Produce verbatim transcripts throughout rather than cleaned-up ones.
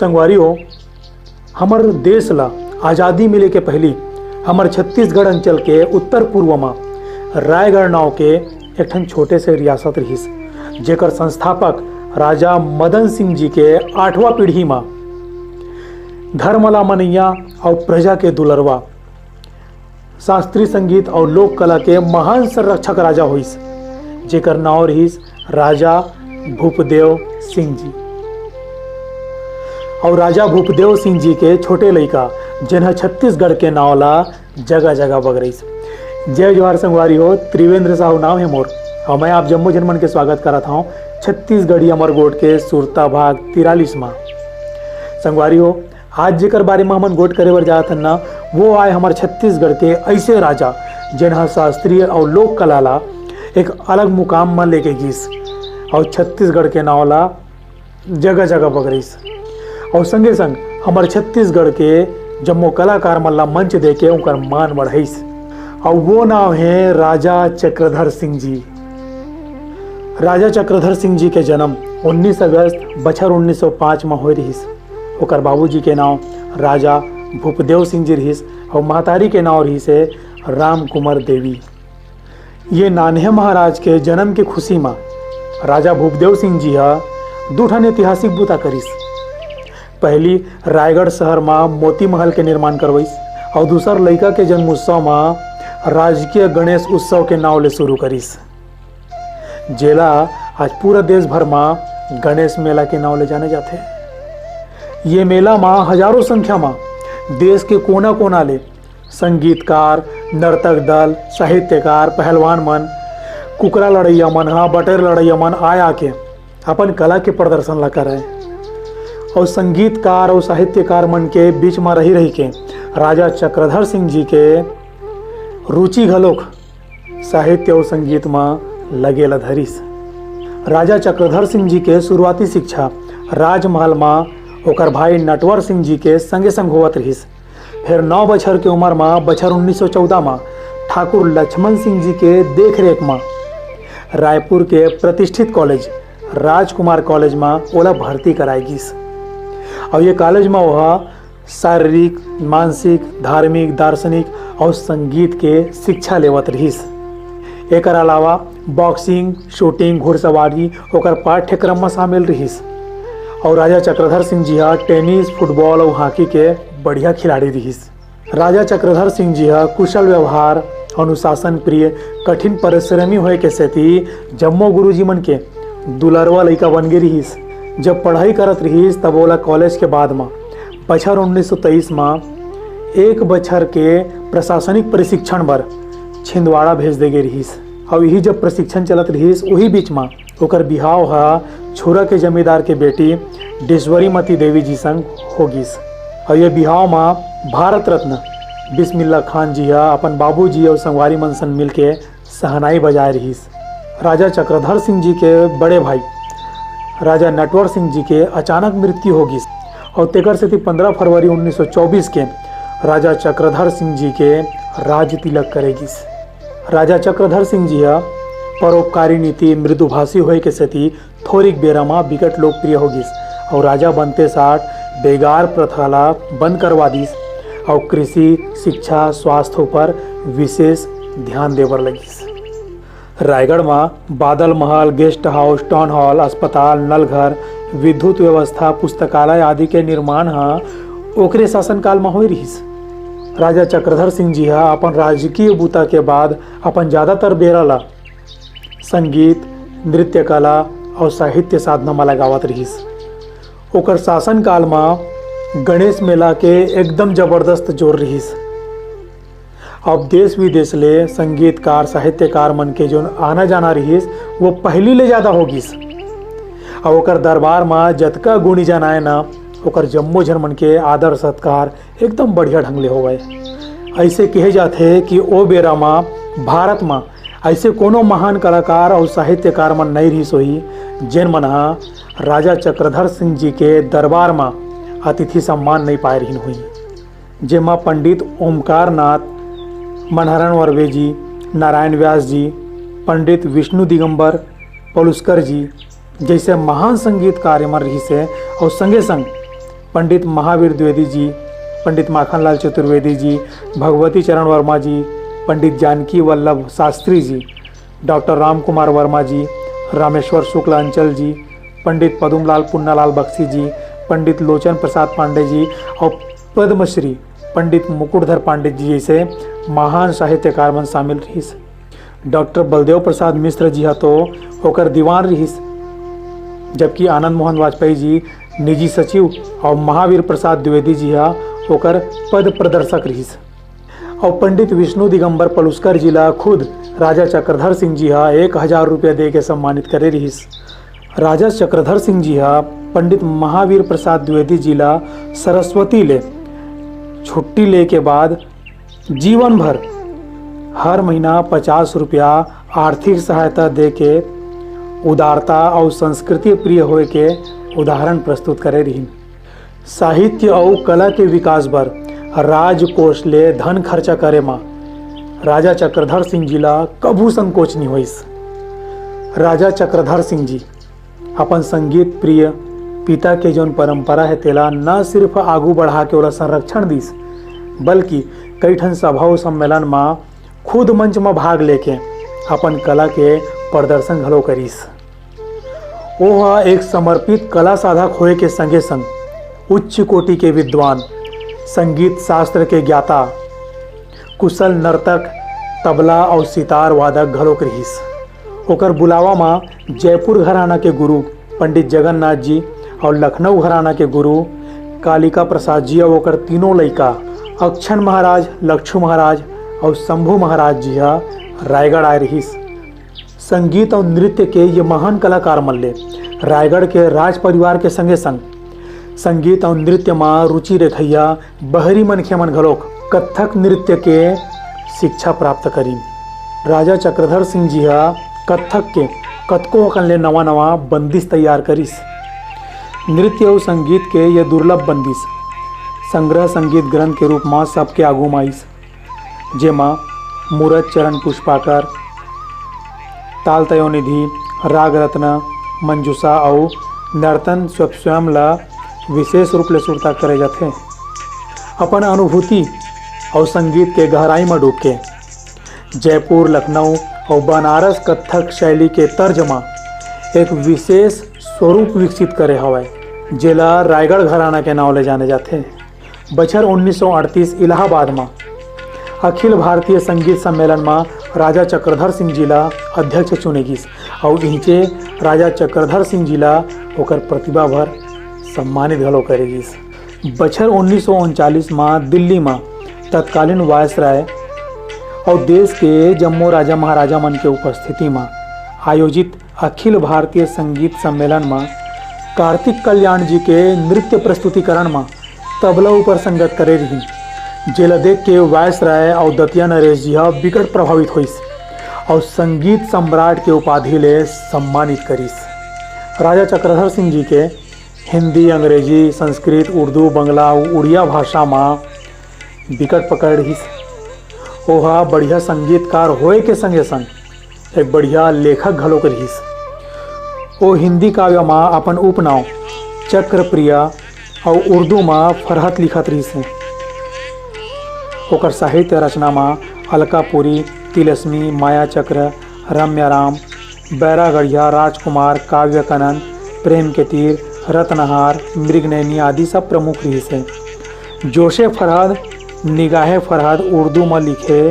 संगवारी हो, हमर देश ला आजादी मिले के पहिली हमर छत्तीसगढ़ अंचल के उत्तर पूर्व म रायगढ़ नाव के एक ठन छोटे से रियासत रिहिस, जेकर संस्थापक राजा मदन सिंह जी के आठवां पीढ़ी म धर्म ला मनैया अउ प्रजा के दुलरवा, शास्त्रीय संगीत अउ लोक कला के महान संरक्षक राजा होइस, जेकर नाव रिहिस राजा भूपदेव सिंह जी। अउ राजा भूपदेव सिंह जी के छोटे लइका, जेन ह छत्तीसगढ़ के नाव ला जगह जगह बगरइस। जय जोहार संगवारी हो, त्रिवेंद्र साहू नाम हे मोर, अउ मैं आप जम्मो झन मन के स्वागत करत हौं छत्तीसगढ़ी अमर गोठ के सुरता भाग तिरालीस मा। संगवारी हो, आज जेकर बारे म हमन गोठ करे बर जात हन ना, वो आय हमर छत्तीसगढ़ के अइसे राजा, जेन ह शास्त्रीय अउ लोक कला ला एक अलग मुकाम म लेके गिस अउ छत्तीसगढ़ के नाव ला जगह जगह बगरिस। अउ संगे संग हमर छत्तीसगढ़ के जम्मो कलाकार मन ला मंच देके उनकर मान बढ़ाइस। अउ वो नाव हे राजा चक्रधर सिंह जी। राजा चक्रधर सिंह जी के जन्म उन्नीस अगस्त बछर उन्नीस सौ पाँच म होय रिहिस। ओकर बाबूजी के नाव राजा भूपदेव सिंह जी रिहिस अउ महतारी के नाव रिहिस हे राम कुमार देवी। ये नान्हे महाराज के जन्म के खुशी म राजा भूपदेव सिंह जी ह दू ठन ऐतिहासिक बूता करिस। पहली रायगढ़ शहर म मोती महल के निर्माण करवइस अउ दूसर लइका के जन्म उत्सव म राजकीय गणेश उत्सव के नाव ले शुरू करिस, जेला आज पूरा देश भर म गणेश मेला के नाव ले जाने जाथे। ये मेला म हजारों संख्या म देश के कोना-कोना ले संगीतकार, नर्तक दल, साहित्यकार, पहलवान मन, कुकरा लड़इया मन ह, बटेर लड़इया मन आय आके अपन कला के प्रदर्शन ला करय। अउ संगीतकार अउ साहित्यकार मन के बीच म रहि-रहि के राजा चक्रधर सिंह जी के रुचि घलोक साहित्य अउ संगीत म लगे ला धरिस। राजा चक्रधर सिंह जी के शुरुआती शिक्षा राजमहल म ओकर भाई नटवर सिंह जी के संगे-संग होवत रिहिस। फेर नौ बछर के उमर म बछर उन्नीस सौ चौदह म ठाकुर लक्ष्मण सिंह जी के देखरेख म रायपुर के प्रतिष्ठित कॉलेज राजकुमार कॉलेज म ओला भर्ती कराय गिस। अउ ये कॉलेज म ओहा शारीरिक, मानसिक, धार्मिक, दार्शनिक अउ संगीत के शिक्षा लेवत रिहिस। एकर अलावा बॉक्सिंग, शूटिंग, घुड़सवारी ओकर पाठ्यक्रम म शामिल रिहिस। अउ राजा चक्रधर सिंह जी ह टेनिस, फुटबॉल अउ हॉकी के बढ़िया खिलाड़ी रिहिस। राजा चक्रधर सिंह जी ह कुशल व्यवहार, अनुशासन प्रिय, कठिन परिश्रमी होय के सेती जम्मो गुरुजी मन के दुलरवा लइका बन गे रिहिस। जब पढ़ाई करत रिहिस, तब ओला कॉलेज के बाद म बछर उन्नीस सौ तेईस म एक बछर के प्रशासनिक प्रशिक्षण बर छिंदवाड़ा भेज दे गे रिहिस। अउ इही जब प्रशिक्षण चलत रिहिस, उही बीच म ओकर बिहाव ह छुरा के जमींदार के बेटी डीश्वरीमती देवी जी संग हो गिस। अउ ये बिहाव म भारत रत्न बिस्मिल्ला खान जी ह अपन बाबूजी अउ संगवारी मन संग मिलके शहनाई बजाए रिहिस। राजा चक्रधर सिंह जी के बड़े भाई राजा नटवर सिंह जी के अचानक मृत्यु हो गिस अउ तेकर सेती पंद्रह फरवरी उन्नीस सौ चौबीस के राजा चक्रधर सिंह जी के राज तिलक करे गिस। राजा चक्रधर सिंह जी ह परोपकारी नीति, मृदुभाषी होय के सेती थोरिक बेरा म बिकट लोकप्रिय हो गिस अउ राजा बनते साठ बेगार प्रथा ला बंद करवा दिस अउ कृषि, शिक्षा, स्वास्थ्य ऊपर विशेष ध्यान देबर लगिस। रायगढ़ म बादल महल, गेस्ट हाउस, टाउन हॉल, अस्पताल, नलघर, विद्युत व्यवस्था, पुस्तकालय आदि के निर्माण ह ओकरे शासनकाल म होय रिहिस। राजा चक्रधर सिंह जी ह अपन राजकीय बूता के बाद अपन जादातर बेरा ला संगीत, नृत्य कला अउ साहित्य साधना म लगावत रिहिस। ओकर शासनकाल म गणेश मेला के एकदम जबरदस्त जोर रिहिस। अब देश विदेश ले संगीतकार, साहित्यकार मन के जोन आना जाना रिहिस, वो पहिली ले जादा हो गिस। अउ ओकर दरबार म जतका गुणीजन आय न, ओकर जम्मो झन मन के आदर सत्कार एकदम बढ़िया ढंग ले होवय। अइसे कहे जाथे कि ओ बेरा म भारत म अइसे कोनो महान कलाकार अउ साहित्यकार मन नइ रिहिस होही, जेन मन ह राजा चक्रधर सिंह जी के दरबार म अतिथि सम्मान नइ पाए रिहिन होही, जेमा पंडित ओमकार नाथ, मनहरन वर्वे जी, नारायण व्यास जी, पंडित विष्णु दिगंबर पलुस्कर जी जइसे महान संगीतकार एमन रिहिस हे, अउ संगे संग पंडित महावीर द्विवेदी जी, पंडित माखनलाल चतुर्वेदी जी, भगवती चरण वर्मा जी, पंडित जानकी वल्लभ शास्त्री जी, डॉक्टर राम कुमार वर्मा जी, रामेश्वर शुक्ल अंचल जी, पंडित पदुमलाल पुन्नालाल बख्शी जी, पंडित लोचन प्रसाद पांडे जी और पद्मश्री पंडित मुकुटधर पांडे जी जैसे महान साहित्यकार मन शामिल रहिस। डॉक्टर बलदेव प्रसाद मिश्र जी ह तो ओकर दीवान रिहिस, जबकि आनंद मोहन वाजपेयी जी निजी सचिव और महावीर प्रसाद द्विवेदी जी ह ओकर पद प्रदर्शक रिहिस। और पंडित विष्णु दिगंबर पलुस्कर जी ला खुद राजा चक्रधर सिंह जी ह एक हजार रुपया दे के सम्मानित करे रिहिस। राजा चक्रधर सिंह जी ह पंडित महावीर प्रसाद द्विवेदी जी ला सरस्वती ले छुट्टी ले के बाद जीवन भर हर महीना पचास रुपया आर्थिक सहायता दे के उदारता और संस्कृति प्रिय होए के उदाहरण प्रस्तुत करे रिहिन। साहित्य अउ कला के विकास बर राजकोष ले धन खर्चा करे म राजा चक्रधर सिंह जी ला कभू संकोच नइ होइस। राजा चक्रधर सिंह जी अपन संगीत प्रिय पिता के जौन परंपरा हे, तेला न सिर्फ आगू बढ़ा के ओला संरक्षण दिस, बल्कि कई ठन सभा अउ सम्मेलन म खुद मंच म भाग लेके अपन कला के प्रदर्शन घलो करिस। ओह एक समर्पित कला साधक होए के संगे-संग उच्च कोटि के विद्वान, संगीत शास्त्र के ज्ञाता, कुशल नर्तक, तबला अउ सितार वादक घलोक रिहिस। ओकर बुलावा म जयपुर घराना के गुरु पंडित जगन्नाथ जी अउ लखनऊ घराना के गुरु कालिका प्रसाद जी अउ ओकर तीनों लइका अक्षण महाराज, लक्षू महाराज अउ शंभू महाराज जी ह रायगढ़ आए रिहिस। संगीत अउ नृत्य के ये महान कलाकार मन ले रायगढ़ के राज परिवार के संगे संग संगीत अउ नृत्य म रुचि रेखइया बहरी मनखे मन घलोक कत्थक नृत्य के शिक्षा प्राप्त करिन। राजा चक्रधर सिंह जी ह कत्थक के कतको अकन ले नवा नवा बंदिश तैयार करिस। नृत्य अउ संगीत के ये दुर्लभ बंदिश संग्रह संगीत ग्रंथ के रूप म सबके आगू म आइस, जेमा मूरत चरण पुष्पाकर, ताल तयोनिधि, राग रत्न, मंजूषा अउ नर्तन स्वयं ल विशेष रूप ले सुरता करे जाथे। अपन अनुभूति अउ संगीत के गहराई म डूब के जयपुर, लखनऊ अउ बनारस कत्थक शैली के तर्ज म एक विशेष स्वरूप विकसित करे हवय, जेला रायगढ़ घराना के नांव ले जाने जाथे। बछर उन्नीस सौ अड़तीस इलाहाबाद म अखिल भारतीय संगीत सम्मेलन म राजा चक्रधर सिंह जी ला अध्यक्ष चुने गिस अउ इहिंचे राजा चक्रधर सिंह जी ला ओकर प्रतिभा भर सम्मानित घलो करे गिस। बछर उन्नीस सौ उनचालीस म दिल्ली म तत्कालीन वायसराय अउ देश के जम्मो राजा महाराजा मन के उपस्थिति म आयोजित अखिल भारतीय संगीत सम्मेलन म कार्तिक कल्याण जी के नृत्य प्रस्तुतिकरण म तबला ऊपर संगत करे रिहिन, जेला देख के वायसराय अउ दतिया नरेश जी ह बिकट प्रभावित होइस अउ संगीत सम्राट के उपाधि ले सम्मानित करिस। राजा चक्रधर सिंह जी के हिंदी, अंग्रेजी, संस्कृत, उर्दू, बंगला अउ उड़िया भाषा म बिकट पकड़ रिहिस। ओहा बढ़िया संगीतकार होए के संगे संग एक बढ़िया लेखक घलोक रिहिस। ओ हिंदी काव्य म अपन उपनांव चक्रप्रिया अउ उर्दू म फरहत लिखत रिहिस हे। ओकर साहित्य रचना म अलकापुरी, तिलस्मी, माया चक्र, रम्या राम, बैरागढ़िया, राजकुमार, काव्य कनन, प्रेम के तीर, रत्नहार, मृगनयनी आदि सब प्रमुख रिहिस हे। जोशे फरहद, निगाहे फरहद उर्दू म लिखे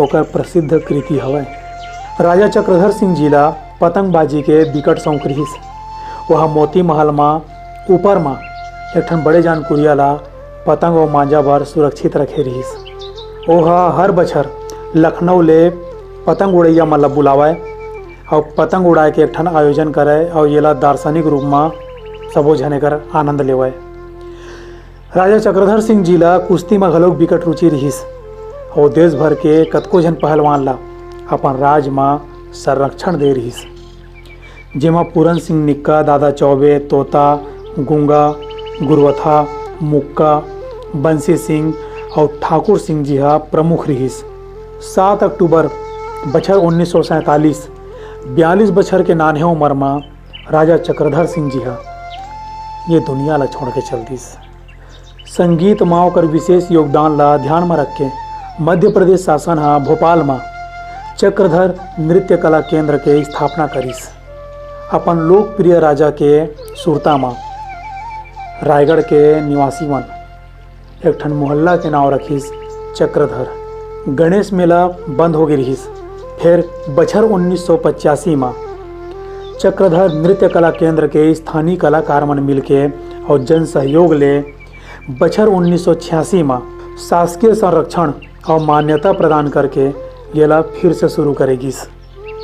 ओकर प्रसिद्ध कृति हवय। राजा चक्रधर सिंह जी ला पतंगबाजी के बिकट शौक रिहिस। ओह मोती महल म ऊपर म एक ठन बड़े जान कुरिया ला पतंग अउ मांजा बर सुरक्षित रखे रिहिस। ओह हर बछर लखनऊ ले पतंग उड़ैया मन ला बुलावय अउ पतंग उड़ाए के एक ठन आयोजन करय अउ येला दार्शनिक रूप म सबो झन एकर आनंद लेवय। राजा चक्रधर सिंह जी ला कुश्ती म घलोक बिकट रुचि रिहिस अउ देश भर के कतको झन पहलवान ला अपन राज म संरक्षण दे रिहिस, जेमा पूरन सिंह निक्का, दादा चौबे, तोता, गुंगा, गुरवथा, मुक्का, बंसी सिंह अउ ठाकुर सिंह जी ह प्रमुख रिहिस। सात अक्टूबर बछर उन्नीस सौ सैंतालीस, बयालीस बछर के नान्हे उमर म राजा चक्रधर सिंह जी ह ये दुनिया ला छोड़ के चल दिस। संगीत म ओकर विशेष योगदान ला ध्यान म रख के मध्य प्रदेश शासन ह भोपाल म चक्रधर नृत्य कला केंद्र के स्थापना करिस। अपन लोकप्रिय राजा के सुरता म रायगढ़ के निवासी मन एक ठन मोहल्ला के नाव रखिस चक्रधर। गणेश मेला बंद हो गे रिहिस। फिर बछर उन्नीस सौ पचासी म चक्रधर नृत्य कला केंद्र के स्थानीय कलाकार मन मिलके और जन सहयोग ले बछर उन्नीस सौ छियासी म शासकीय संरक्षण और मान्यता प्रदान करके येला फिर से शुरू करे गिस।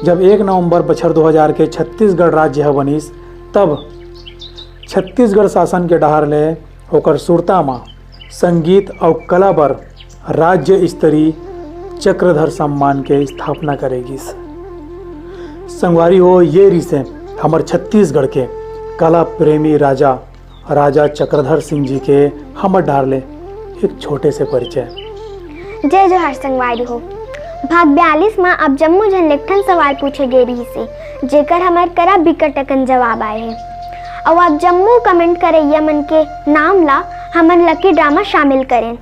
जब एक नवंबर बछर दो हज़ार के छत्तीसगढ़ राज्य ह बनिस, तब छत्तीसगढ़ शासन के डहार ले ओकर सुरता म संगीत अउ कला बर राज्य स्तरीय चक्रधर सम्मान के स्थापना करे गिस। संगवारी हो, ये रिसे हमर छत्तीसगढ़ के कला प्रेमी राजा, राजा चक्रधर सिंह जी के हमर डहार ले एक छोटे से परिचय। जय जोहार संगवारी हो। भाग बयालीस म आप जम्मो झन ले एक ठन सवाल पूछे गे रिहिस हे, जेकर हमर करा बिकट अकन जवाब आए हे। अउ आप जम्मो कमेंट करइया मन के नाम ला हमन लकी ड्रा म शामिल करेन।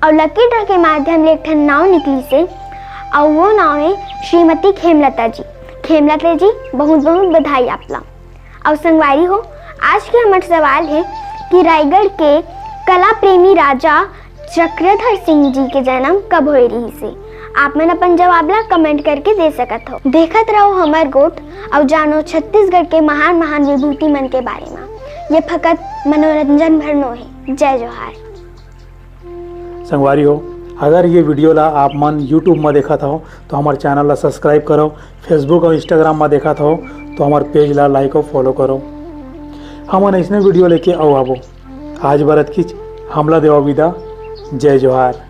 अउ लकी ड्रा के माध्यम ले एक ठन नाव निकलिस हे, अउ वो नाव हे श्रीमती खेमलता जी। खेमलता जी, बहुत बहुत बधाई आप ला। अउ संगवारी हो, आज के हमर सवाल हे कि रायगढ़ के कला प्रेमी राजा चक्रधर सिंह जी के जन्म कब होए रिहिस हे? आप मन अपन जवाब ला कमेंट करके दे सकत हो। देखत रहो हमर गोठ अउ जानो छत्तीसगढ़ के महान महान विभूति मन के बारे म। ये फकत मनोरंजन भर नो हे। जय जोहार। संगवारी हो, अगर ये वीडियो ला आप मन YouTube म देखत हो तो हमर चैनल ला सब्सक्राइब करो, Facebook अउ Instagram म देखत हो तो हमर पेज ला लाइक अउ फॉलो करो। हमन अइसने वीडियो लेके अउ आबो। आज बर अतकीच, हमला देवा विदा। जय जोहार।